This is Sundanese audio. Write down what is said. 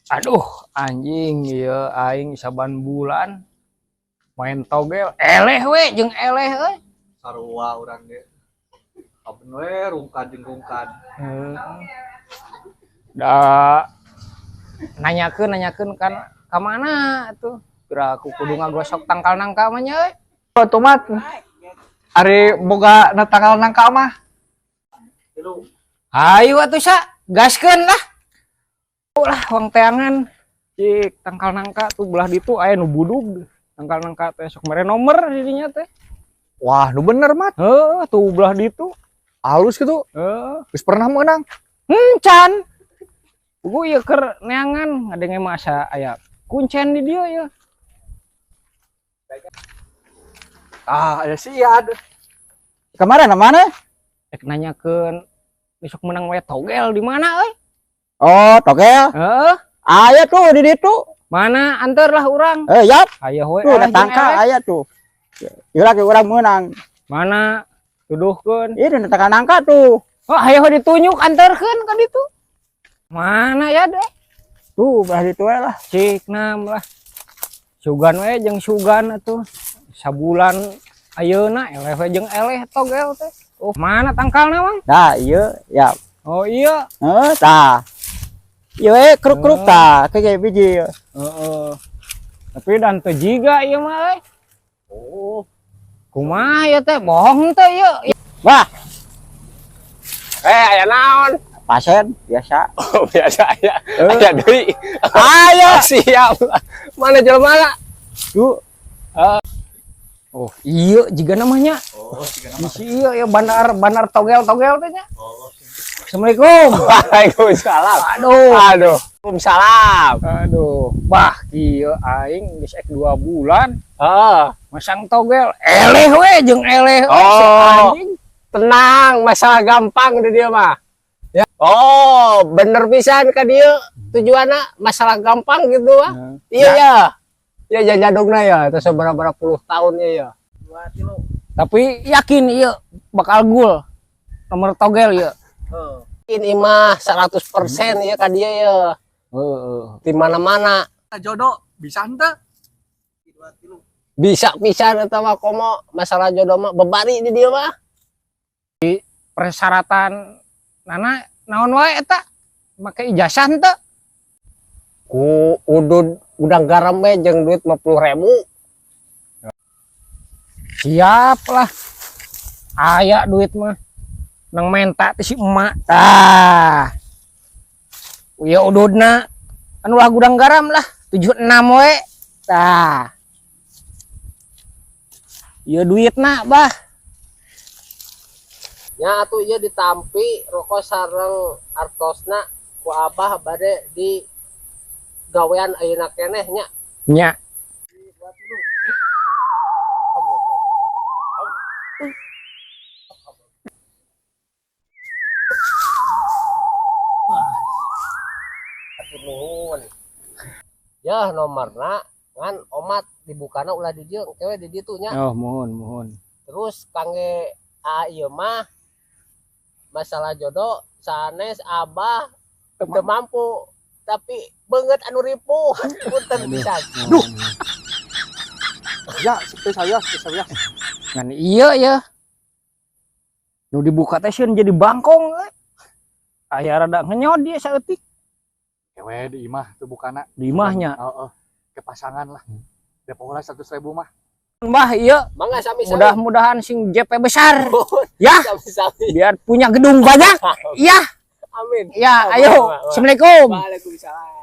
Aduh, anjing ieu aing saban bulan main togel eleh we jeung eleh euy. Sarua urang ge. Kaben we rungkad jeung rungkad. Heeh. Da nanyakeun kan ka mana atuh? Geura aku kudu ngagosok tangkal nangka mah nya euy. Atuh mat. Ari boga na tangkal nangka mah. Hayu atuh sa, gaskeun lah. Lah wang teangan cik tangkal nangka tuh belah ditu aya nu budug. Tangkal nangka teh sok mere nomor dirinya teh. Wah, nu bener mat. Heeh, tuh belah ditu. Halus gitu. Heeh. Geus pernah meunang. Can. Pugu ieu keur neangan ngadenge mah asa aya kuncen di dieu ya. Ah, aya siad. Kemarin mana? Rek nanyakeun besok menang we togel di mana euy? Oh, togel. Heeh. Aya tuh di ditu. Mana anter lah urang. Yap. Aya we. Tuh, tangka aya tuh. Ieu lagi urang meunang. Mana tuduhkeun? Ieu dina tangkal nangka tuh. Oh, aya we ditunjuk anterkeun ka ditu. Mana ya deh? Tuh, belah ditu we lah. Cik nam lah. Sugan we jeung sugan atuh. Sabulan ayeuna eleh we jeung eleh togel teh. Oh, mana tangkalna, Mang? Nah, ieu ya. Oh, iya. Heeh, tah. Ieu we kruk-kruk tah, kayak biji. Heeh. Tapi dan teu jiga ieu mah euy. Oh. Kumaha ieu teh? Bohong teh ieu. Wah. Aya naon? Pasien biasa. Oh, biasa aya. Aya deui. Aya. Siap. Mana jelema? Tuh. Oh, iya jiga namanya. Oh, jiga nama. Isi iya ya bandar togel-togel teh nya. Oh. Assalamualaikum. Waalaikumsalam. Aduh. Aduh. Waalaikumsalam. Aduh. Bah, kieu aing geus ek 2 bulan. Heeh. Masang togel eleh we jeung eleh we si Oh. anjing. Tenang, masalah gampang di dia mah. Ya. Oh, bener pisan ka dieu tujuanna masalah gampang gitu ah. Iya ya. Ya jajadogna ya, itu seberapa puluh tahun ya ya. Tapi yakin ieu bakal gul nomor togel ya. Heeh. Ini mah 100% ya ka dieu ya. Heeh. Di mana-mana. Jodoh bisa henteu? Bisa pisan eta mah komo masalah jodoh mah bebari di dieu mah. Di persyaratan nana naon wae eta? Make ijazah henteu? Ku udud udang garam we jeung duit 50.000. Siap lah. Aya duit mah. Nang menta teh si emak. Tah. Ieu ududna anu lah gudang garam lah 76 we. Tah. Ieu duitna, Bah. Nya atuh ieu ditampi rokok sareng artosna ku Abah bade di gawean ayeuna keneh nya. Nya. Atur nuhun. Ya nomorna ngan omat dibukana ulah di dieu engke we di ditu nya. Oh, mohon, mohon. Terus kangge ieu mah masalah jodoh sanes Abah teu mampu tapi beungeut anu ripuh punten pisan. Duh. Ya, seperti saya, seperti saya. Ngan iya ya. Nu dibuka teh sieun jadi bangkong euy. Aya rada ngenyod ieu saeutik. Ewe di imah tuh bukana. Di imahnya. Heeh. Ke pasangan lah. Depok lah 100.000 mah. Mbah iya. Mangga sami-sami. Mudah-mudahan sing JP besar. Ya. Sami-sami. Biar punya gedung banyak. Ya. Amin. Ya, ayo. Wah, wah. Assalamualaikum. Waalaikumsalam.